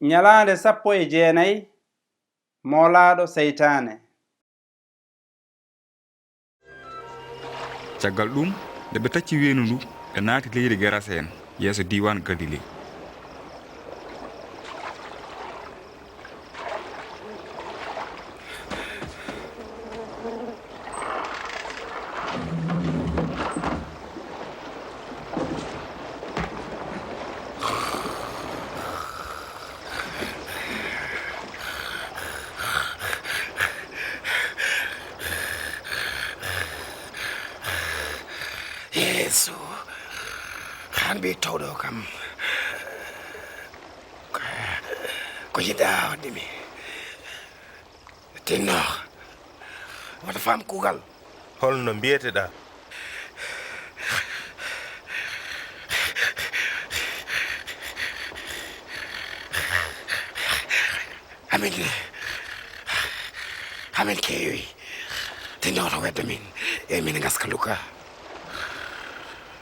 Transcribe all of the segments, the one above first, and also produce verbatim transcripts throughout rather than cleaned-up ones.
Ñalaande sappo e jeenay, moolaaɗo seytaane. Caggal ɗuum, nde ɓe tacci weendu ndu, ɓe naati leydi Gerasen, yeeso diiwaan Galile. Yeesu, an ɓii towɗo kam, ko jiɗɗa waɗde mi? Tinno, wata faam kuugal. Holno mbiyeteɗaa? Amin, amin keewi. Tinno to weddo min, e min ngaska Luka.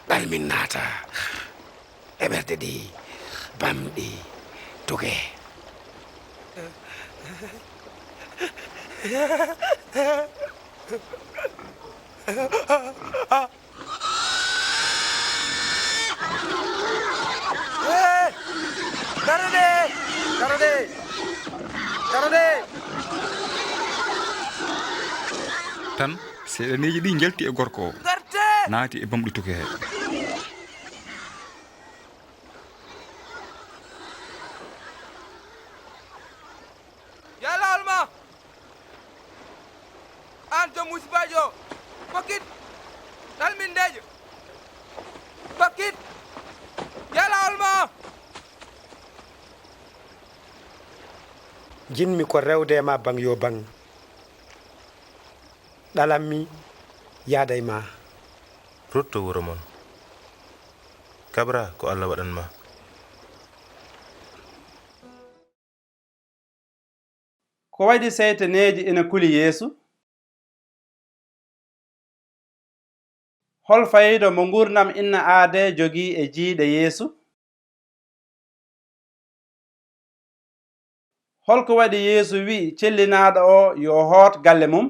Ɗal min naata. E ɓerɗe ɗi bamɗi tuge. Hey! Darode! Darode! Darode! Tan, seeɗaneeji ɗi njalti e gorko o, naati e bamɗi tuke he. Yaa laawol ma! Aan jom musibaajo, pokkit! Ɗal min ndeeƴo, pokkit! Yaa laawol ma! Njiɗmi ko rewde e ma baŋ yo baŋ. Ɗalammi yaada e ma. Rutto wuro mon. Kabra ko Allah waɗan ma. Ko waɗi seytaneeji ina kuli Yeesu? Hol faayiida mo nguurndam inna aadee jogii e jiyɗe Yeesu? Hol ko waɗi Yeesu wi'i cellinaaɗo o yo hoot galle mum?